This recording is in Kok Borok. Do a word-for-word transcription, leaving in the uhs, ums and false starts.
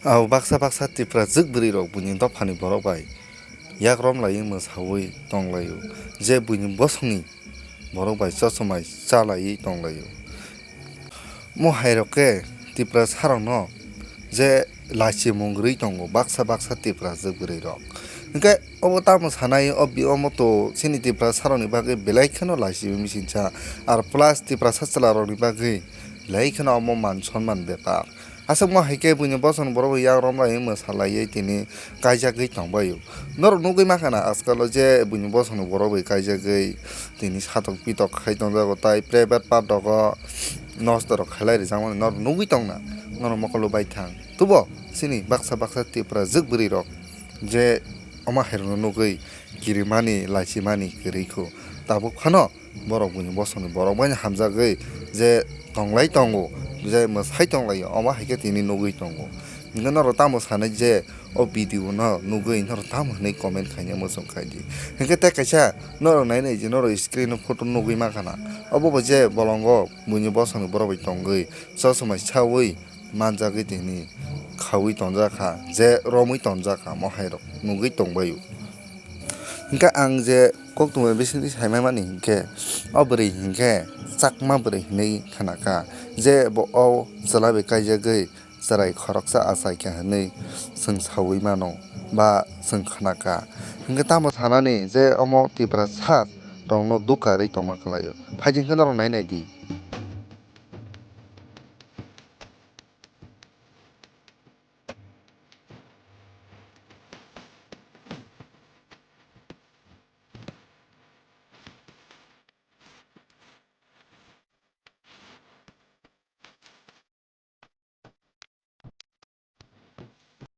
Abo baksa baksa Tiprajwk bwrwi rok buini dophani borok bai yak romlaiwi mwsawi tonglaio, je buini bosongni borok bai chosomai chalaiwi tonglaio. Mo hai rok khe Tiprasa rokno je lachimung rwi tongo baksa baksa Tiprajwk bwrwi rok. Hinkhe obo tamo sanai, o bi-, omo to chini Tiprasa rokni bagwi belai kheno lachimung bisingsa, ar plus Tiprasa chwla rokni bagwi belai kheno omo man sonman bepar. Aswkmo hai khe buini bosongni borok bai yak romlaiwi mwsalaiwi tini kaijagwi tongbaio. Norok nugwi mankha na, ajkalo je buini bosongni borok bai kaijagwi tini satok pitok khai tongjago, tai private part rogo nosto rok khailai rijakmani norok nugwi tongna, norok mokolo bai thang. Tubo chini baksa baksa Tiprajwk bwrwi rok je omo hai rokno nugwi kirimani, lachimani kwrwi kho. Tabuk phano borok buini bosongni borok bai hamjagwi je tonglai tongo, je mwsai tonglaio, omo hai khe tini nugwi tongo. Hinkhe norok tamo sanai je o video no nugwi norok tamo hwnwi comment khaina muchung khai di. Hinkhe tei kaisa norok nai nai je norok screen o photo nugwi mankha na, obo bo je bolongo buini bosongni borok bai tongwi chosomai sawi manjagwi tini khaui tonjakha, je romwi tonjakha, mo hai rok nugwi tongbaio. Hinkhe ang je koktwma bisingtwi saimani hinkhe, o bwrwi hinkhe chakma bwrwi hinwi khnakha, je bo o chwla bai kaijagwi chwrai khoroksa achaikha hinwi chwng saui mano ba chwng khnakha. Hinkhe tamo sanani je omo Tiprasa rokno dukha rwi tongma kwlaio. Phaidi hinkhe norok nai nai di.